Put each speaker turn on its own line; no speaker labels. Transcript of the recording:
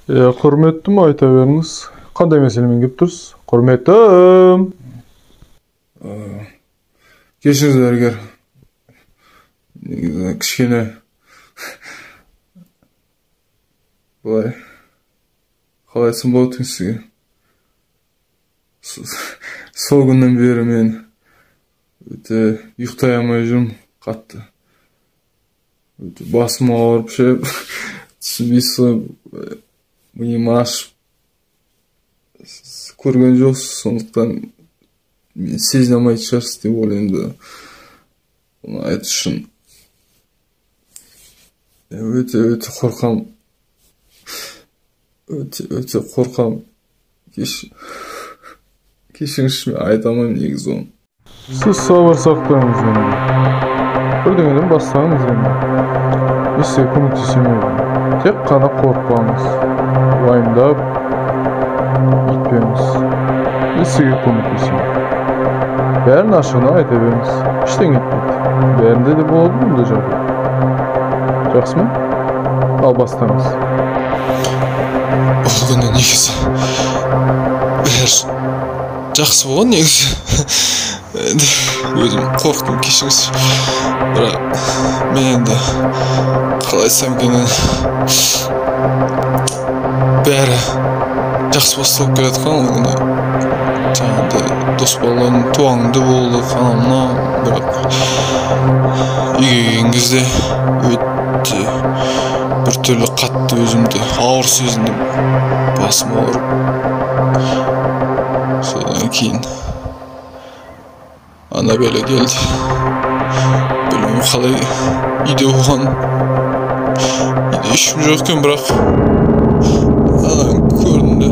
Иә, құрметтім, айта беріңіз. Қандай мәселемен келіп тұрсыз? Құрметтім.
Кешіріңіз, дәрігер. Негізі кішкене былай қалай айтсам болады екен сізге. Сол күннен бері мен өте ұйықтай алмай жүрмін қатты. Өте басым ауырып ше, түсінбейсіз ғой, миым ашып көрген жоқсыз, сондықтан мен сезіне алмайтын шығарсыз деп ойлаймын да. Оны айту үшін өте өте қорқамын. Өте өте қорқамын. Кешіріңізші, мен айта алмаймын негізі оны.
Сіз сабыр сақтаңыз енді. Бірдеңеден бастаңыз енді. Мен сізге көмектесемін. Тек қана қорықпаңыз. Уайымдап өйтпеңіз. Мен сізге көмектесемін. Бәрін ашығынан айта беріңіз. Ештеңе етпейді. Бәрінде де болады бұндай жағдай. Жақсы ма? Ал бастаңыз.
Ол күні негізі бәрі жақсы болған негізі. Енді өзім қорықтым, кешіріңіз. Бірақ мен енді қалай айтсам екен, бәрі жақсы басталып келе жатқан ол күні. Жаңағыдай дос балаларымның туған күнде болдық, анау мынау. Бірақ үйге келген кезде өте біртүрлі қатты өзімді ауыр сезіндім. Басым ауырып. Содан кейін Анабелла келді. Білмеймін қалай үйде болған. Үйде ешкім жоқ екен, бірақ ананы көрдім де.